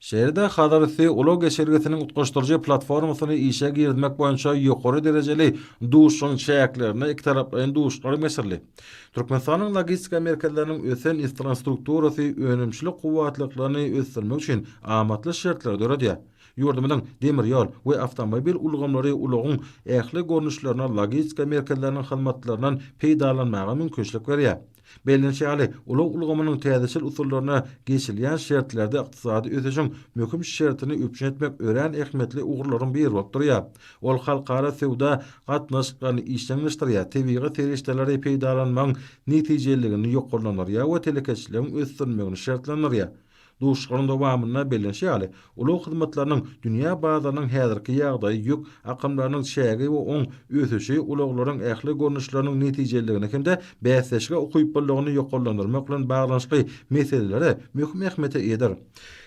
Şeýle-de Hazarüsti ulag geçelgesiniň utgaşdyryjy platformasyny işe girizmek boýunça ýokary derejeli duşuşygyň çäklerinde ikitaraplaýyn duşuşyklar hem geçirildi. Türkmenistanyň logistika merkezleriniň ösen infrastrukturasy önümçilik kuwwatlyklaryny ösdürmek üçin amatly şertleri döredýär. Ýurdumyzyň demir ýol we awtomobil ulgamlary ulagyň ähli görnüşlerine logistika merkezleriniň hyzmatlaryndan peýdalanmaga mümkinçilik berýär. Bellenişi ýaly, ulag ulgamynyň täzeçil usullaryna geçilýän şertlerde ykdysady ösüşiň möhüm şertini üpjün etmek örän ähmiýetli ugurlaryň biri bolup durýar. Ol halkara söwda gatnaşyklaryny işjeňleşdirýär, tebigy serişdeleri peýdalanmagyň netijeliligini ýokarlandyrýar we telekeçiligiň ösdürilmegini şertlendirýär. Duşuşyklaryň dowamynda bellenişi ýaly, ulag hyzmatlarynyň dünýä bazarynyň häzirki ýagdaýy ýük akymlarynyň çägi we oň ösüşi ulaglaryň ähli görnüşleriniň netijeliligini hem-de bäsdeşlige ukyplylygyny ýokarlandyrmak bilen baglanyşykly meselelere möhüm ähmiýete eýedir.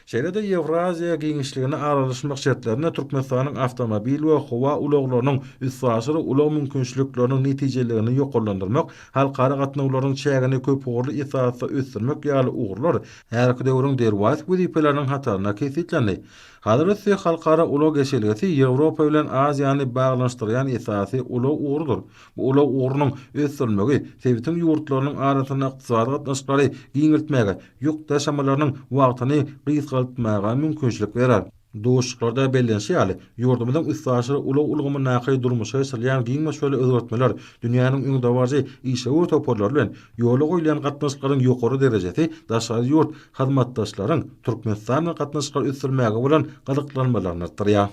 Şeýle-de Ýewraziýa giňişligine aralaşmak şertlerinde Türkmenistanyň awtomobil we howa ulaglarynyň üstaşyr ulag mümkinçilikleriniň netijeliligini ýokarlandyrmak, halkara gatnawlaryň çägini köpugurly esasda ösdürmek ýaly ugurlar häzirki döwrüň derwaýys wezipeleriniň hatarynda kesgitlendi. Hazarüsti halkara ulag geçelgesi Ýewropa bilen Aziýany baglanyşdyrýan esasy ulag ugrudyr. Bu ulag ugrunyň ösdürilmegi sebitiň ýurtlarynyň arasynda ykdysady gatnaşyklary giňeltmäge, ýük daşamalarynyň wagtyny gysgaltmaga mümkinçilik berer. Duşuşyklarda bellenişi ýaly, ýurdumyzyň üstaşyr ulag ulgamyndaky durmuşa geçirilýän giň möçberli özgertmeler, dünýäniň öňdebaryjy işewür toparlary bilen ýola goýulýan gatnaşyklaryň ýokary derejesi daşary ýurt hyzmatdaşlaryň Türkmenistan bilen gatnaşyklary ösdürmäge bolan gyzyklanmalaryny artdyrýar.